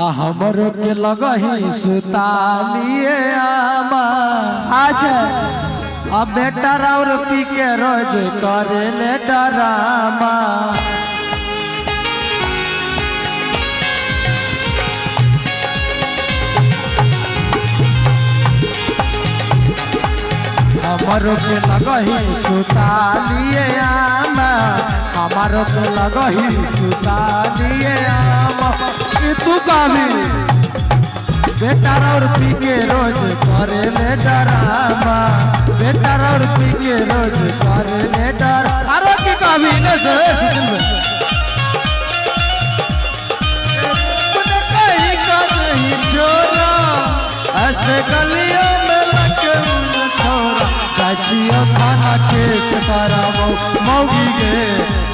आ हमरो के लगही सुतालिए आमा। अच्छा। आ बेटा राउर पी के रोज करे ले डरामा। हमरो के लगही सुतालिए आमा, हमारो के लगही सुतालिए आमा। ई तू गावी बेटा और पी के रोज करे ले डरामा, बेटा और पी के रोज करे ले डर। अरे की गावी ने से सुशील भाई। कहीं का नहीं छोरा, ऐसे गलियों में लगे छोरा। चाचियो खाना केस करावो मौगी गे,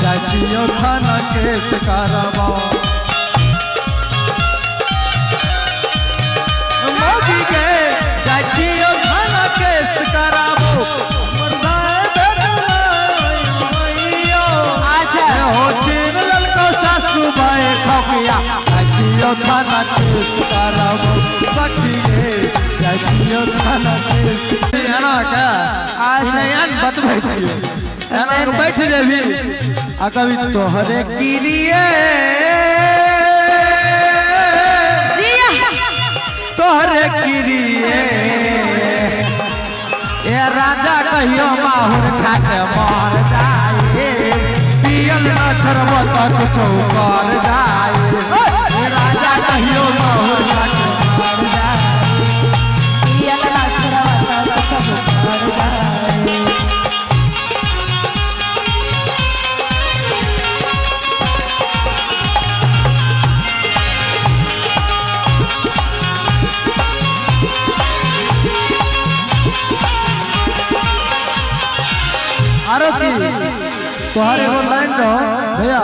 चाचियो खाना केस करावो मौगी गे, चाचियो खाना केस करावो। अच्छा। हो छीन ललको सासू भाई खपिया, चाचियो खाना केस करावो सखी गे, चाचियो खाना केस। एना के अच्छा। एना बतबै छियै, एना के बैठ जेबही आ कभी तोहरे किरिए, जिया। तोहरे किरिए ए राजा कहियो माहुर खा के मर जाए, पियल न छोड़बो त कुछो कर जाए। ए राजा कहियो माहुर खा के मर जाए, पियल ना छोड़वा त कुछो कर जाए। आरो की तोहर एगो लाइन रहो भैया।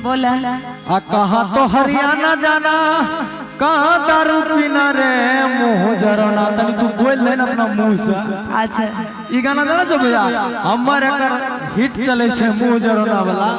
बोला। आ कहाँ तो हरियाणा जाना, कहाँ दारू पीना रे मुँह जरना। तनी तू बोल ले ना अपना मुंह से। अच्छा। ई गाना जाना छौ भैया? हमर एकर हिट चले छे मुँह जरना वाला।